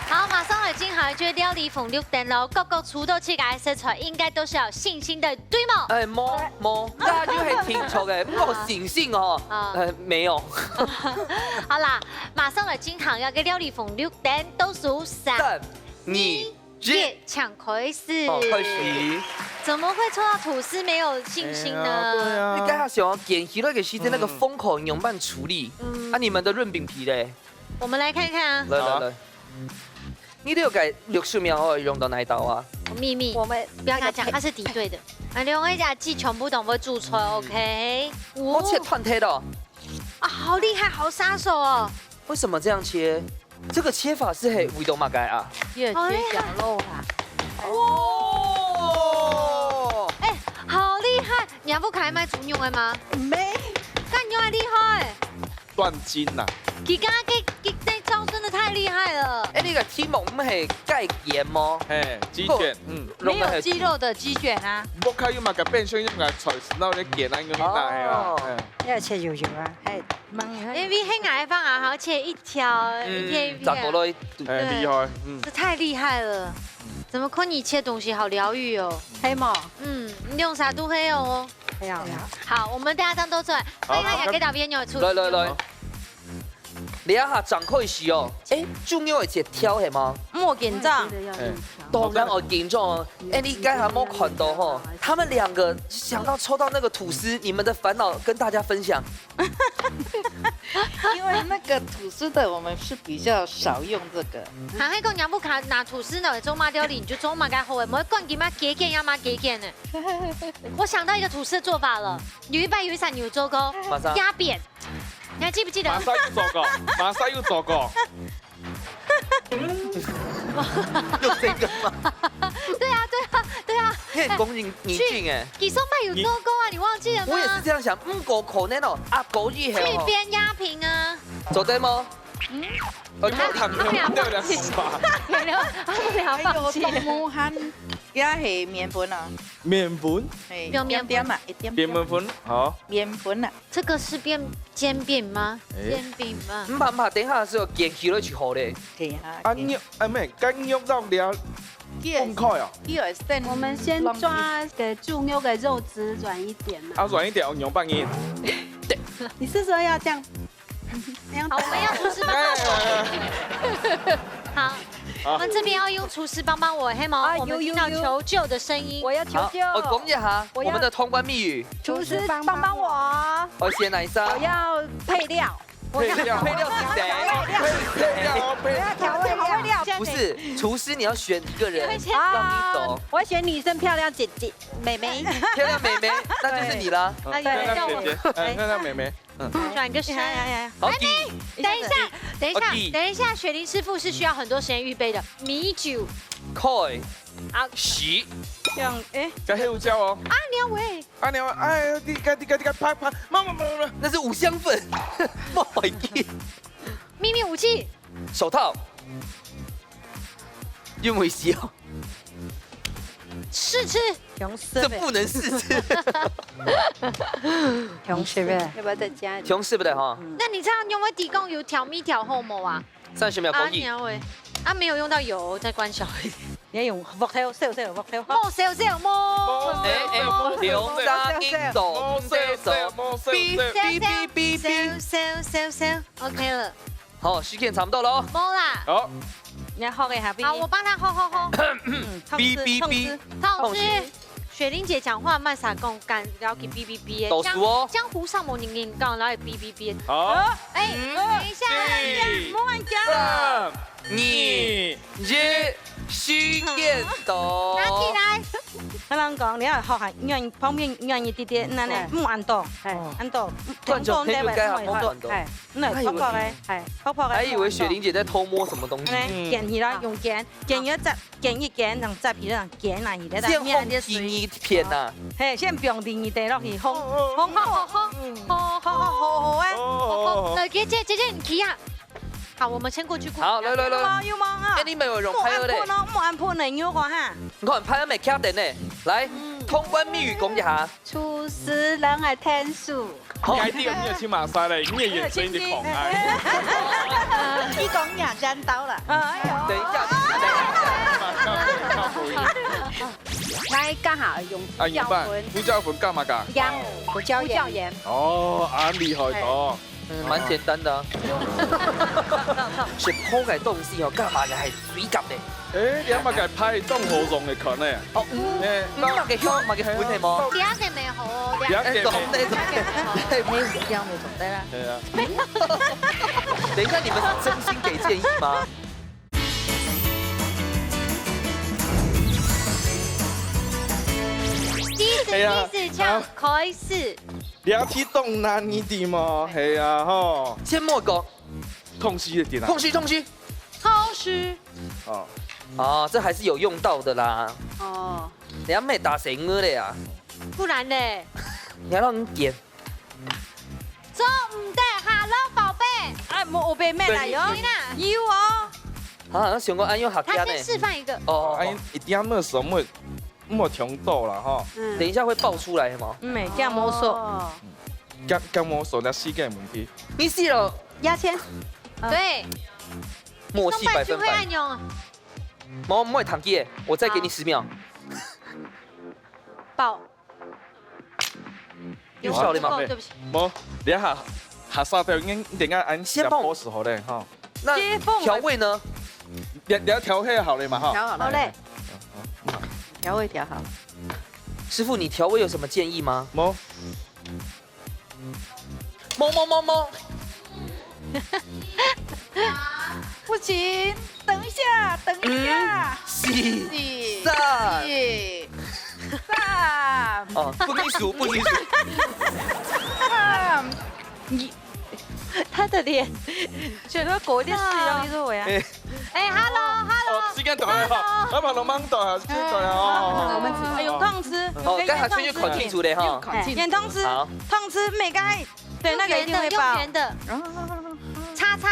好，馬上來進行一局料理紅綠燈咯。各國出到自家个食材，應該都是要有信心的，對無？哎，無，無，大家就很清楚个，沒有信心哦。啊。呃，沒有。好啦，馬上來進行一個料理紅綠燈，倒數三、三、二、二、一，請開始。好，開始。怎麼會抽到吐司沒有信心呢？哎呀，對啊。你剛才想要捲起那個時間，那個封口仰般處理？嗯。啊，你們的潤餅皮咧？ 我們來看看啊。來，來，來。好啊。你這個六十秒後用到哪一刀啊？祕密。我們不要跟他講，他是敵對的。啊，兩位家己全部都會煮出來，OK？哦，切斷忒了。啊，好厲害，好殺手哦。為什麼這樣切？這個切法是嘿，為到麼个啊？越切越老啊。哦。哎，好厲害！你還不開麥煮肉的嗎？沒。幹，你還厲害！ 斷筋吶。佢剛剛這，這，這招真的太厲害了。哎，你个題目毋係雞捲嗎？嘿，雞捲，嗯。沒有雞肉的雞捲啊。屋下有麼个冰箱有麼个菜，然後你捲啊，用那个啊。哦。哎。要切幼幼啊，嘿，吂啊。因為係𠊎个方啊，好切一條，嗯，一片一片。斬過來。哎，對。厲害，嗯。這太厲害了，怎麼看你切東西好療癒哦。係無？嗯，你用啥都可以哦。哎呀，好，我們等下當多出來，好，等一下好。給大朋友出來。來，來，來。你看哈，掌開始哦。哎，豬肉會切條係嗎？莫緊張。哎，當然哦，緊張哦。哎，你剛才沒看到吼，他們兩個想到抽到那個吐司，你們的煩惱跟大家分享。因為那個吐司的，我們是比較少用這個。還還講，你不卡拿吐司呢，做麼料理，你就做麼个好誒，莫管佢嘛，幾件呀嘛幾件呢。我想到一個吐司的做法了，有一擺有一餐你有做過，馬上。壓扁，你還記不記得？馬上有做過，馬上有做過。有這個嗎？對啊，對啊，對啊。你很恭敬，你敬哎。你上擺有做過啊，你忘記了嗎？我也是這樣想，嗯，狗口那種啊，狗一黑哦。去边壓平啊。做得嗎？嗯。呃，他他们俩放弃，对，两个吧。没有，他们俩放弃了。還有豆腐和，也係麵粉啊。麵粉？係，有麵粉。點點啊，一點點。麵粉，好。麵粉啊。這個是變煎餅嗎？哎。煎餅嗎？毋怕毋怕，等一下係有煎起來就好咧。對啊。啊，煎。肉，啊，咩，該肉肉了，這個，分開哦。這個先我們先抓給豬肉的肉質軟一點嘛。啊，軟一點哦，牛半斤。你是說要這樣？好，我們要廚師幫幫我。好，好。我們這邊要用廚師幫幫我，係無？啊，我們聽到求救的聲音。有，有，有。我要求救。好，我講一下，我要我們的通關密語。廚師幫幫我。我選哪一個？我要配料。配料。配料是誰？配料哦，配料。我要調味料。不是，廚師你要選一個人，讓你走。啊，我選女生漂亮姐姐，妹妹。漂亮妹妹，那就是你了。嗯，漂亮姐姐，哎，漂亮妹妹。 嗯。轉個身。哎，哎，哎，哎。好，哎，你，等一下，等一下，好，你。等一下，雪玲師傅是需要很多時間預備的。米酒。開。啊。始。這樣，哎。該黑胡椒哦。啊，你要喂。啊，你要，哎，你看，你看，你看，啪，啪，慢，慢，慢，慢。那是五香粉。莫懷疑。秘密武器。手套。因為是哦。試吃。 這不能試吃。要不要再加一點？香歕个吼。那你這樣用个底講有調味調好無啊？三十秒講義。啊，你要喂。啊，沒有用到油，再關小一點。你要用鑊頭，小小鑊頭。莫小小莫。哎，哎，用三音度，莫小小，莫小小。嗶，嗶，嗶，嗶，嗶。小，小，小，小。OK了。 好，時間差不多了哦。無啦。好。你要喝一下，好，我幫他喝，喝，喝。嗯，嗶，嗶，嗶。同時，同時，雪玲姐講話慢些講，敢了去嗶，嗶，嗶的。倒數哦。江，江湖上無人跟你講，然後嗶，嗶，嗶。好。哎，嗯，等一下。四、莫亂講。三、二、一，時間到。拿起來。我跟你講，你要好還願意，旁邊願意滴滴，那呢，哎。莫恁多，哎。恁多，觀眾朋友，該好莫恁多。哎。 嗯，泡泡个，係，泡泡个。還以為雪玲姐在偷摸什麼東西。哎，捲起來，用捲，捲一隻，捲一捲，用紙皮來捲啊，你這樣放第二片啊。係，先放第二塊落去，烘，烘，烘，烘，烘，烘，烘，烘，哎。哦，姐姐，姐姐，你去啊。好，我們先過去顧。好，來，來，來。有嗎？有嗎？哈。哎，你們有用拍的嘞。莫按呢，莫按呢，你有看哈？你看，拍的沒卡等呢。來，通關密語講一下。 廚師人愛𢯭手。好。你一定有，你有去馬賽嘞，你的眼神一直狂愛。你講你也沾到了。哎呦。等一下，等一下。來，幹啥用啊，胡椒粉？用飯，胡椒粉幹嘛㗎？胡椒鹽。胡椒鹽。哦，啊，厲害哦。 嗯，蠻簡單的啊。食好个東西哦，加麼个係水合个。哎，你阿媽个派當好用个款呢？哦，嗯，哎，嗯，麼个香，麼个粉係無？這個沒有哦，這個。哎，懂那種。這個沒有。哎，不是這樣那種，對吧？對啊。等一下，你們是真心給建議嗎？第一次，哎呀，第一次，這樣開始。 你要去東南一地嘛，係啊，吼。先莫講。痛惜一點啊。痛惜，痛惜。痛惜。哦。哦，這還是有用到的啦。哦。你要沒打誰餓了呀？不然呢？你要讓你點。做毋得，Hello，寶貝。哎，莫，我被罵了，有。等一下。有哦。啊，想講，哎，用客家呢。他先示範一個。哦，哦，哎，哦。一定要那什麼 莫忒多啦，吼。嗯。等一下會爆出來嘛。嗯，驚無數。哦。驚，驚無數，那時間問題。你死了。牙籤。對。默契百分百。你上擺就會恁樣啊。無，毋會糖姐，我再給你十秒。好。爆。有效了吗？对不起。无，你下下杀掉，你等下按下先放 pause 好嘞哈。那调味呢？你你要调配好了嘛哈？调好了。好嘞，调味调好。师傅，你调味有什么建议吗？无。哞哞哞哞。不行，等一下，等一下。嗯，四、四、三。四、三。哦，不能数，不能数。三。你，他的脸，觉得狗的屎哦，你说我呀？哎。哎，hello，hello。哦，时间到了哈，hello。阿爸龙忙到啊，时间到了哦。我们哎，用汤匙，好，刚才出去看清楚的哈。哎，用汤匙，好。汤匙每个，对，那个一定会爆。用圆的，用圆的。叉叉，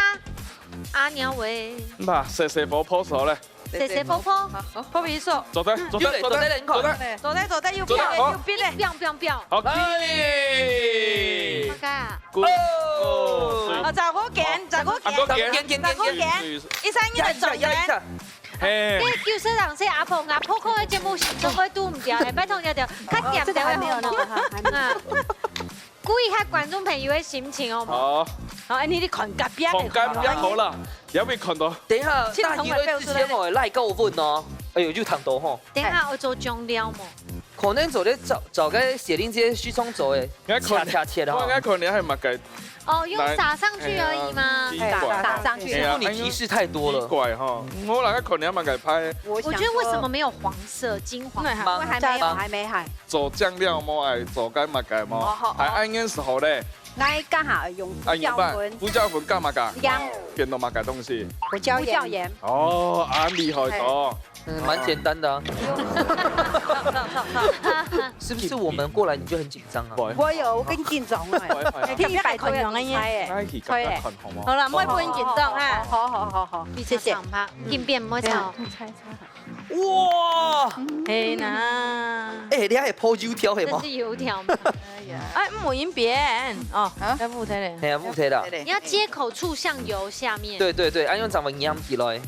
阿娘喂。那，谢谢婆婆手嘞。谢谢婆婆。好，好。婆婆手。走的，走的，有嘞，走的，走的，人口。走的。走的，走的，右边嘞，走的，好。右边嘞。不要，不要，不要。好，来。好看啊。 Good。哦。哦，十五件，十五件，啊，十五件。十五件。一三一的总的。压一下，压一下。嘿。你九十六岁阿婆，阿婆看个节目心脏会堵毋掉，哎，拜託你，你，較恬恬好無？啊，顧一下觀眾朋友个心情好無？好。好，哎，你，你看隔壁个，看隔壁好啦，也未看到。等一下，大魚仔之前哦，來跟我問哦。哎喲，又燙到吼。等一下，我做醬料無？可能做得找，找个雪玲姐去沖走哎。 𠊎看，恰恰切哈。𠊎，𠊎看你還蠻个。哦，用撒上去而已嘛。哎，奇怪哈。撒，撒上去。哎呀，師傅，你提示太多了。奇怪哈，我那个看你還蠻个拍。我想說，我覺得為什麼沒有黃色、金黃？對，我還沒有，還沒，還。做醬料無，哎，做該麼个無？哦，好，哦。還按樣時候嘞。來，剛好用胡椒粉。啊，用白，胡椒粉幹嘛噶？鹽。變到麼个東西？胡椒鹽。胡椒鹽。哦，恁厲害哦。哎。 嗯，蠻簡單的啊。是不是我們過來你就很緊張啊？不會。我有，我更緊張了。不會，不會。哎，可以拜託你猜哎。哎，可以，可以。看好嗎？好了，莫分緊張啊。好，好，好，好，謝謝。你猜猜看，緊變，莫猜哦。哇！嘿呐。哎，你還有泡油條，嘿嗎？這是油條嗎？哎，莫用扁哦，啊？要不太嘞。哎呀，不太啦。你要接口處，像油下面。對，對，對，啊，用掌門拈起來。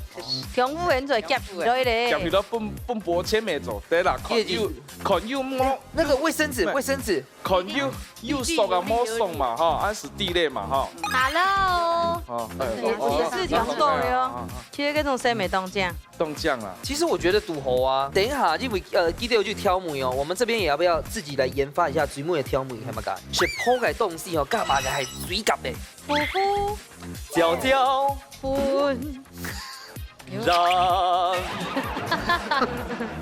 中午現在夾起來咧。夾起來分，分薄切咩做，對啦，看有，看有無。那個衛生紙，對。衛生紙。看有，有熟啊，無熟嘛，哈，還係地雷嘛，哈。Hello。哦，哎，也，哦，也是挺多的哦。哦，哦，哦。其實這種生咩當醬。當醬啊。其實我覺得堵好啊，等一下，因為，呃，記得有去挑梅哦，我們這邊也要不要自己來研發一下水母的挑梅，看嘛看，係泡个東西哦，幹嘛个還水夾的？ 夫婦。椒椒。粉。讓。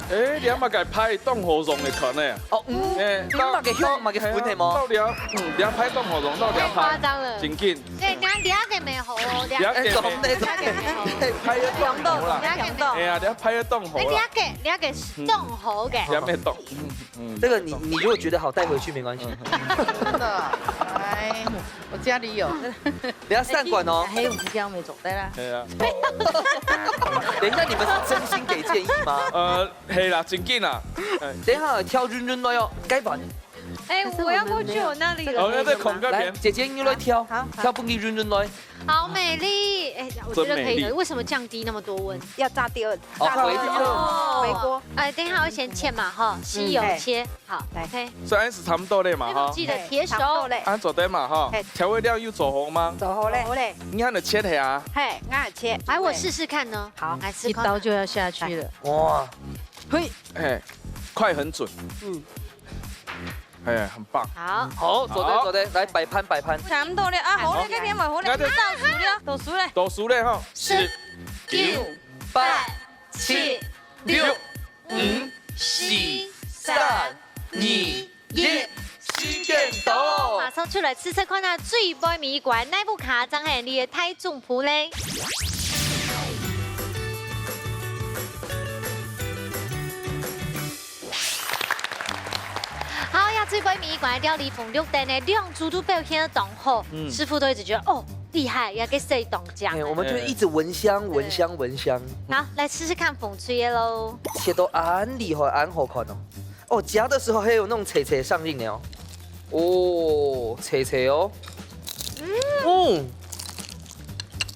哎，你阿媽个派當好用个款呢？哦，嗯，哎，嗯，麼个香，麼个粉係無？到底啊，嗯，你阿派當好用，到底啊派。太誇張了。正經。對，你看，你阿个沒好哦，你阿个。你阿个沒好。哎，講那種。你阿个沒好。派个當好啦。你阿个沒好。哎呀，你阿派个當好啦。哎，你阿个，你阿个是當好个。你阿个當，嗯，嗯。這個你，你如果覺得好，帶回去沒關係。嗯。真的，哎。 我家裡有。你要散館哦。還有比較沒走的啦。對啊。等一下，你們是真心給建議嗎？呃，係啦，正經啦。哎。等一下，挑潤潤來哦，該碗。哎，我要過去我那裡了。哦，要在孔蓋邊。來，姐姐，你來挑，好，好。挑分佢潤潤來。好美麗，哎，我覺得可以了。真美麗。為什麼醬汁那麼多溫？要炸第二，哦，炸回去了。哦。回鍋。哎，等一下，我先切嘛，哈，西柚切。嗯。 好，來。OK。所以恁樣係差不多咧嘛，哈。記得鐵手。哎，差不多咧。恁樣做得嘛，哈。嘿。調味料有做好嗎？做好咧。好咧。你還能切下啊？嘿，𠊎切。來，我試試看呢。好。來試看。一刀就要下去了。哇。嘿。哎，快狠準。嗯。哎，很棒。好。好，做得，好。做得，來擺盤，擺盤。差不多咧啊，好咧，好。這片嘛，好咧。那就倒數了，倒數咧。倒數咧，哈。十、九、八、七、六、五、四、三、二、一，時間到。馬上出來試試看啊，最尾尾一關，哪部卡正係你个大中譜咧？好呀，最尾尾一關料理紅綠燈呢，兩組都表現得當好，嗯。師傅都一直覺得，哦，厲害，也給誰當獎。哎，我們就一直聞香，哎。聞香，聞香。好，來試試看紅隊个咯。切到恁厲害，恁好看哦。 哦，夾的時候還有那種脆脆上癮的哦。哦，脆脆哦。嗯。嗯。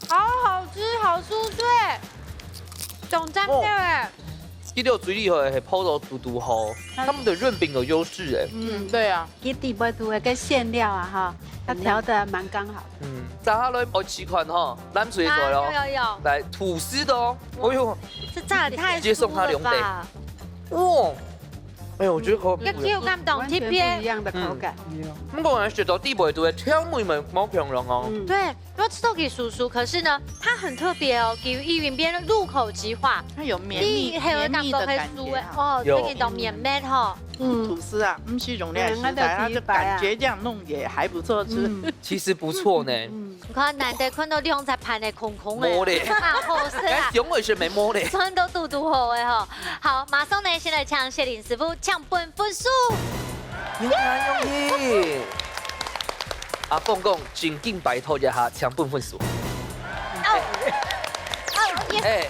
好好吃，好酥脆，當讚个哎。哦。第六最厲害个係泡到嘟嘟好，他们的潤餅有优势哎。嗯，对啊，佢底背肚个个馅料啊哈，它调的蛮刚好。嗯，接下來我試看哈，藍水做啊，咯有，有有，來吐司的哦，哎呦，这炸得太直接送他兩杯酥了吧？哇，哎呦，我觉得口个口感当特完全不一别。样的口感。不过我觉得底背肚个调味蛮蛮平衡哦。嗯，对，我吃到给叔叔，可是呢，它很特别哦，给予一云边入口即化，它有绵密你还有绵密的感受感觉啊。很酥哎，哦，有有点到绵绵哈。嗯吐司啊，不是容易嗯吃，它的感觉这样弄也还不错吃。嗯，其实不错呢。嗯，你看，难得看到两只盘的空空的，没嘞蛮好吃哎啊，。熊尾是没摸嘞。穿到嘟嘟好的哈。好，马上呢，先来请谢林师傅抢本分数。用啊用力。阿凤讲，正经拜托一下，抢本分数。哦，哦，yes。哎，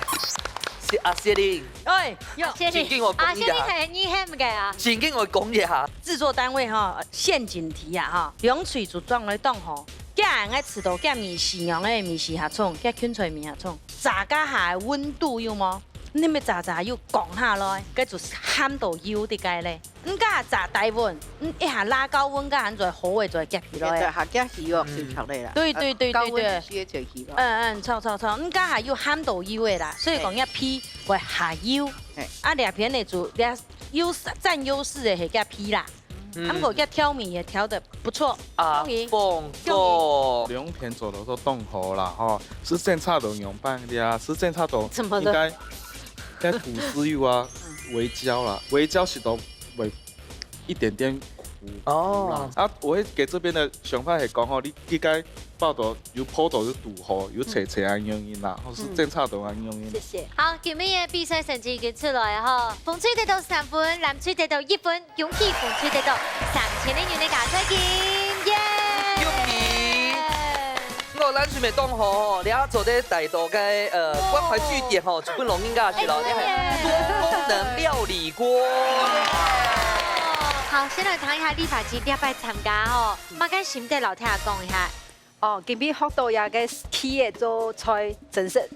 是阿谢林，哎，有谢谢正经我啊，谢谢讲一下，你很厉害个啊。正经我讲一下。制作单位吼，陷阱题啊吼，两喙就撞来撞吼，叫人个吃到叫米西娘个米西下冲，叫芹菜米下冲，炸加下个温度有无？你咪炸炸又降下来，该就咸到油的该咧。你加炸低温，你一下拉高温，加含在好个就会夹起来。现在下加起哦，是出来啦。对对对对对高温是个就起了。嗯嗯，错错错，你加下又咸到油的啦，所以讲要皮会下油嘿。啊，两片的就要优势占优势的系叫皮啦。嗯啊，毋过个调味也调得不错。阿凤哥，两片做到都冻好啦哈，是正差到两半的啊，是正差到怎么了应该应该吐司油啊，微焦啦，微焦是都会一点点苦哦啦。啊，我会给这边的想法系讲吼，你应该报道有报道有堵好，有切切安样啦，或是正差到安样谢。谢。好，今日个比赛成绩已经出来吼，红隊得到三分，蓝队得到一分，恭喜红队得到三千零元的加菜金，耶！恭喜！我蓝队妹当好吼，你做得带到个呃关怀据点吼，就分老人家去了，你还多功能料理锅。好，先来谈一下立法机两百参加吼，马该心得老听讲一下。哦，今日学到呀个企业做菜真是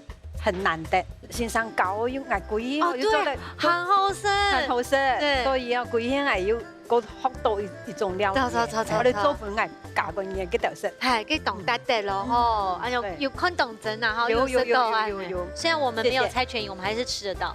很难得，先生教我用，哎，贵哦，哦，又做对得，很好吃，很好吃，对所以啊，贵现在又过学到一一种料理，走走走走我哋做分爱加个年个特色。哎，给懂得得了吼，哎呦对，有看懂真啊哈，有有有吃到啊有有有有虽然我们没有谢谢猜拳赢，我们还是吃得到。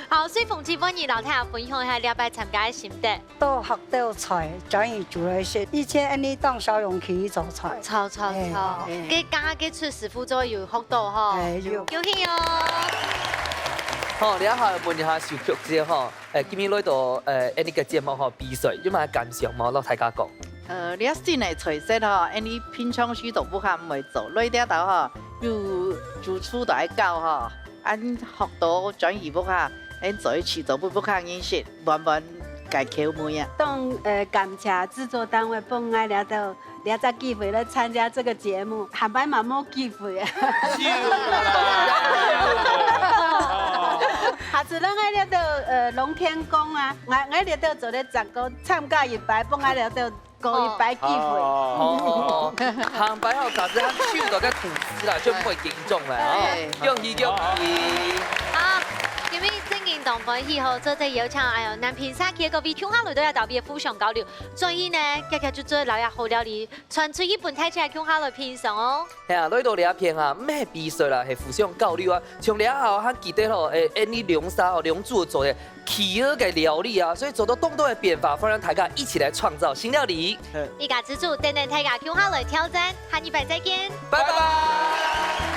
好，所以凤姐，你老听分享一下两百参加的心得。多学到菜，转移出来食。以前恁呢当小容易做菜，错错哎错，给刚刚给出师傅做有学到哈，哎有恭喜哦。好，你好，问一下秀菊姐吼，诶，今日来到诶，诶，你个节目吼比赛，有咩感想冇？同大家讲。呃，你新个菜色吼，恁呢平常时都不下毋会做，来这道吼，有主厨都爱教吼，俺学到转移不下，俺做一起做不不下认识，慢慢改口味啊。当呃感谢制作单位分我了到了这机会来参加这个节目，下摆嘛无机会啊。下次咱爱了到呃龙天宫啊，我我了到做咧十个参加一摆，分我了到过一摆机会。哦，好，好，好。下擺吼，下次佢手到个吐司啦，就毋會緊張啦啊哎。恭喜恭喜！好，今日正經當歡喜吼，做得邀請，哎喲，南屏社區各位鄉下來到這邊互相交流。所以呢，遽遽就做老爺好料理，傳出一本大家鄉下來品嚐哦。係啊，來到這片啊，毋係比賽啦，係互相交流啊。像這下還記得吼，誒，恁呢兩儕吼，兩組做个企鵝个料理啊，所以做到當多个變化，歡迎大家一起來創造新料理。一家之主，等等大家共下來挑戰，下禮拜再見。拜拜。